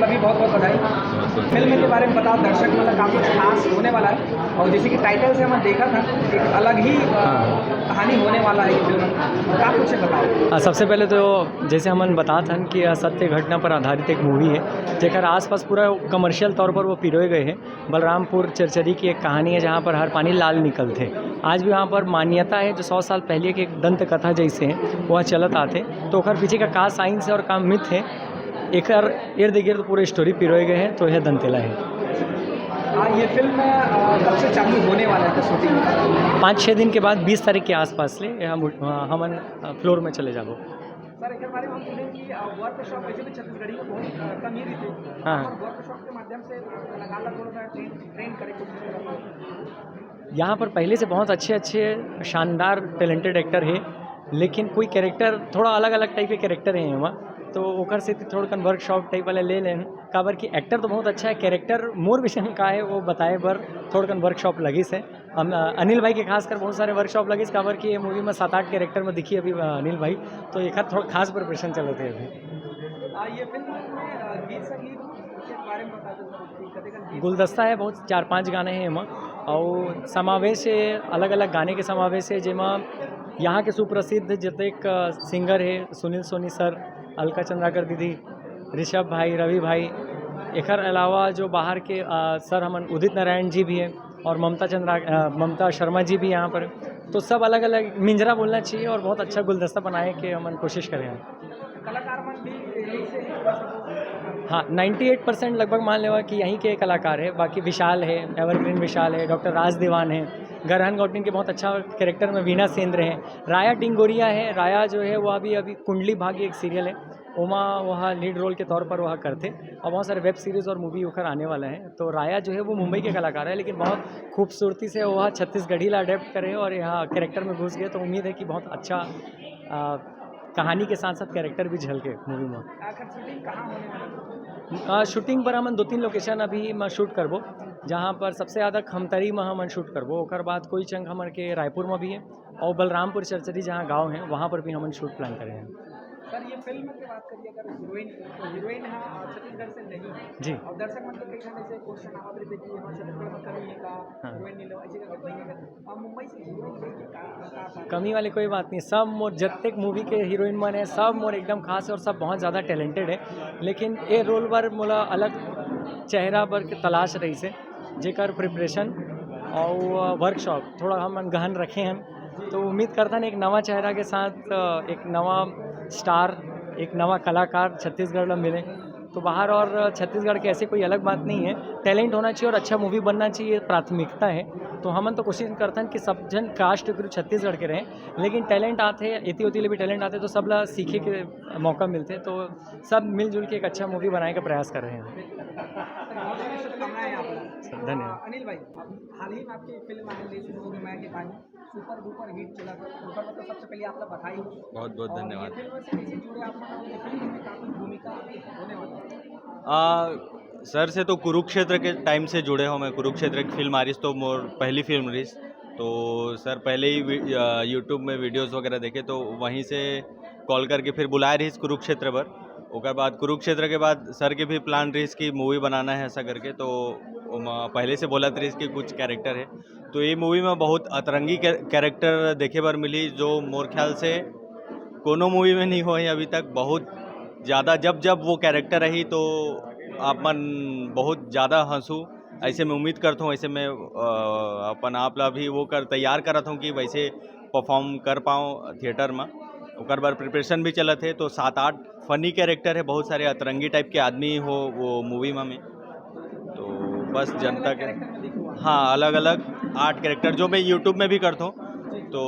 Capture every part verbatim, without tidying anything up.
अभी बहुत बहुत बधाई। फिल्म के बारे में बताओ, दर्शक मतलब का कुछ खास होने वाला है, और जैसे कि टाइटल से हमन देखा था, एक अलग ही अ, हाँ। कहानी होने वाला है ये फिल्म में, का कुछ बताओ। हाँ, सबसे पहले तो जैसे हमन बतात हन कि यह सत्य घटना पर आधारित एक मूवी है, जेकर आसपास पूरा कमर्शियल तौर पर वो पिरोए गए हैं। बलरामपुर चरचरी की एक कहानी है, जहाँ पर हर पानी लाल निकलथे। आज भी वहाँ पर मान्यता है, जो सौ साल पहले के एक दंत कथा जैसे है, वह चलत आथे। तो ओकर पीछे का का साइंस है और का मिथ है, एकर इर्द गिर्द पूरे स्टोरी पिरोए गए हैं। तो यह दंतेला है। हाँ, ये फिल्म अ, कब से चालू होने वाला है शूटिंग? पाँच छः दिन के बाद, बीस तारीख के आसपास ले हम अ, हमन फ्लोर में चले जाबो। सर, एक बारे में हम सुने कि वर्कशॉप वैसे भी छत्तीसगढ़ी में बहुत अ, कम ही रहिथे। हाँ। वर्कशॉप के माध्यम से कलाकार ला थोड़ा सा ट्रेन ट्रेन करे कोशिश करत। यहाँ पर पहले से बहुत अच्छे अच्छे शानदार टैलेंटेड एक्टर है, लेकिन कोई कैरेक्टर थोड़ा अलग अलग टाइप के कैरेक्टर है वहाँ, तो ओकर से थोड़कन वर्कशॉप टाइप वाला ले लेन। काबर कि एक्टर तो बहुत अच्छा है, कैरेक्टर मोर विषय में का है वो बताए बर थोड़कन वर्कशॉप लगिस है। हम अ, अनिल भाई के खासकर बहुत सारे वर्कशॉप लगिस, काबर कि ये मूवी में सात आठ कैरेक्टर में दिखी अभी अ, अनिल भाई, तो एक थोड़ा खास प्रिपरेशन चलत है अभी। आ, ये फिल्म में अ, गीत संगीत के बारे में बता दो सर, कि कते कन गीत गुलदस्ता है, बहुत चार पांच गाने हैं एमा, और समावेश है, अलग अलग गाने के समावेश है, जेमा यहाँ के सुप्रसिद्ध जतेक अ, सिंगर है, सुनील सोनी सर, अलका चंद्राकर दीदी, ऋषभ भाई, रवि भाई, एकर अलावा जो बाहर के अ, सर हमन उदित नारायण जी भी हैं और ममता चंद्रा अ, ममता शर्मा जी भी यहाँ पर, तो सब अलग अलग मिंजरा बोलना चाहिए और बहुत अच्छा गुलदस्ता बनाए के हमन कोशिश करें हैं। कलाकार मन भी यही से हैं, थोड़ा सा वो हाँ, नाइंटी एट परसेंट लगभग मान लेवा कि यहीं के कलाकार है। बाकी विशाल है, एवरग्रीन विशाल है, डॉक्टर राज दीवान है, गरहन गौटिन के बहुत अच्छा कैरेक्टर में वीणा सेंद्र है, राया डिंगोरिया है। राया जो है वो अभी अभी कुंडली भाग्य एक सीरियल है, ओमा वह लीड रोल के तौर पर वह करते, और बहुत सारे वेब सीरीज और मूवी ओकर आने वाला है। तो राया जो है वो मुंबई के कलाकार है, लेकिन बहुत खूबसूरती से वह छत्तीसगढ़ी ला अडेप्ट करे और यहाँ कैरेक्टर में घुस गए, तो उम्मीद है कि बहुत अच्छा आ, कहानी के साथ साथ कैरेक्टर भी झलके मूवी में। आखिर शूटिंग कहाँ होने वाली है? आ, शूटिंग पर हमन दो तीन लोकेशन अभी म शूट करबो, जहाँ पर सबसे ज़्यादा खमतरी में हमन शूट करबो, ओकर बाद कोई चंक हमन के रायपुर में भी है और बलरामपुर चरचरी जहाँ गांव है, वहाँ पर भी हमन शूट प्लान करे हैं। सर, ये फिल्म की बात करिए अगर हीरोइन, तो हीरोइन है छत्तीसगढ़ से नहीं है। जी। और दर्शक मन के कई सारे ऐसे क्वेश्चन आवत रहते कि हमारे छत्तीसगढ़ में कमी है का, हाँ। हीरोइन नहीं लो, ऐसे करके नहीं है। मुंबई से हीरो लेके का, का, का कमी वाली कोई बात नहीं, सब मोर जतेक मूवी के हीरोइन मन है, सब मोर एकदम खास है और सब बहुत ज़्यादा टैलेंटेड है। लेकिन ये रोल बर मोला अलग चेहरा बर के तलाश रही से, जेकर प्रिपरेशन और वर्कशॉप थोड़ा हमन गहन रखे हैं। तो उम्मीद करता हन एक नवा चेहरा के साथ अ, एक नवा स्टार, एक नवा कलाकार छत्तीसगढ़ ला मिले। तो बाहर और छत्तीसगढ़ के ऐसे कोई अलग बात नहीं है, टैलेंट होना चाहिए और अच्छा मूवी बनना चाहिए, प्राथमिकता है। तो हमन तो कोशिश करथन कि सब झन कास्ट गुरु छत्तीसगढ़ के रहें, लेकिन टैलेंट आथे, एती ओती ले भी टैलेंट आथे, तो सब ला सीखे के मौका मिलथे। तो सब मिलजुल के एक अच्छा मूवी बनाए का प्रयास कर रहे हैं। बहुत बहुत शुभकामनाएं आपको। धन्यवाद। अनिल भाई, हाल ही में आपकी फिल्म आई, ले सुनो मैं के पानी, सुपर डुपर हिट चला था। ओकर मतलब सबसे पहले आपका बधाई हो। बहुत बहुत और धन्यवाद। ये फिल्म से कैसे जुड़े आप, मतलब ये फिल्म में काफी भूमिका होने वाली है। आ, सर से तो कुरुक्षेत्र के टाइम से जुड़े हो मैं। कुरुक्षेत्र की फिल्म आ रही तो मोर पहली फिल्म रही, तो सर पहले ही वी-, आ, यूट्यूब में वीडियोस वगैरह देखे, तो वहीं से कॉल करके फिर बुलाए रही कुरुक्षेत्र पर। ओकर बाद कुरुक्षेत्र के बाद सर के भी प्लान रही कि मूवी बनाना है ऐसा करके, तो ओमा पहले से बोलत रही कि कुछ कैरेक्टर है, तो ये मूवी में बहुत अतरंगी कै-, कैरेक्टर देखे बर मिली, जो मोर ख्याल से कोनो मूवी में नहीं हुआ है अभी तक। बहुत ज़्यादा, जब जब वो कैरेक्टर रही तो आप मन बहुत ज़्यादा हंसू, ऐसे मैं उम्मीद करता हूँ। ऐसे मैं अ, अपन आप ला भी वो कर तैयार करत हूँ कि वैसे परफॉर्म कर पाऊँ थिएटर में। ओकर बर प्रिपरेशन भी चलत है, तो सात आठ फनी कैरेक्टर है, बहुत सारे अतरंगी टाइप के आदमी हो वो मूवी में। तो बस जनता के, हाँ, अलग अलग आठ कैरेक्टर जो मैं यूट्यूब में भी करता हूँ। तो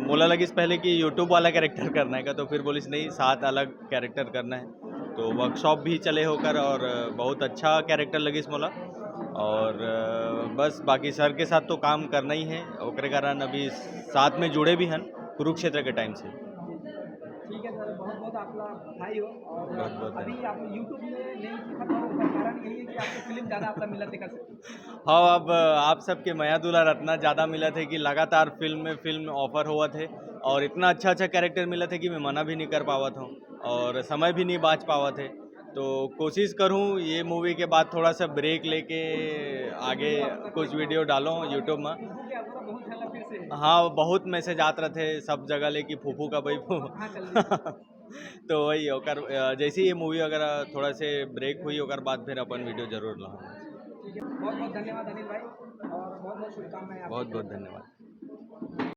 मोला लगिस पहले कि यूट्यूब वाला कैरेक्टर करना है का, तो फिर बोलिस नहीं, सात अलग कैरेक्टर करना है। तो वर्कशॉप भी चले होकर और बहुत अच्छा कैरेक्टर लगिस मोला। और बस बाकी सर के साथ तो काम करना ही है, ओकरे कारण अभी साथ में जुड़े भी हन कुरुक्षेत्र के टाइम से। ठीक है सर, बहुत बहुत आपला बधाई हो। और बहुत बहुत अभी धन्यवाद। आप यूट्यूब में नहीं दिखा पाओ, उसका कारण यही है कि आपकी फिल्म ज़्यादा आपला मिला देखा सकते। हाँ, अब आप सबके मया दुलार इतना ज़्यादा मिला थे कि लगातार फिल्म में फिल्म ऑफर हुआ थे और इतना अच्छा अच्छा कैरेक्टर मिला थे कि मैं मना भी नहीं कर पावा था और समय भी नहीं बांच पावा थे। तो कोशिश करूँ ये मूवी के बाद थोड़ा सा ब्रेक लेके आगे कुछ वीडियो डालूँ यूट्यूब में। हाँ, बहुत मैसेज आत रहिथे सब जगह ले कि फूफू का भाई फू तो वही ओकर, जैसे ही ये मूवी वगैरह थोड़ा से ब्रेक हुई, ओकर बाद फिर अपन वीडियो जरूर लाऊँ। बहुत बहुत धन्यवाद अनिल भाई, और बहुत बहुत शुभकामनाएं आपको। बहुत बहुत धन्यवाद।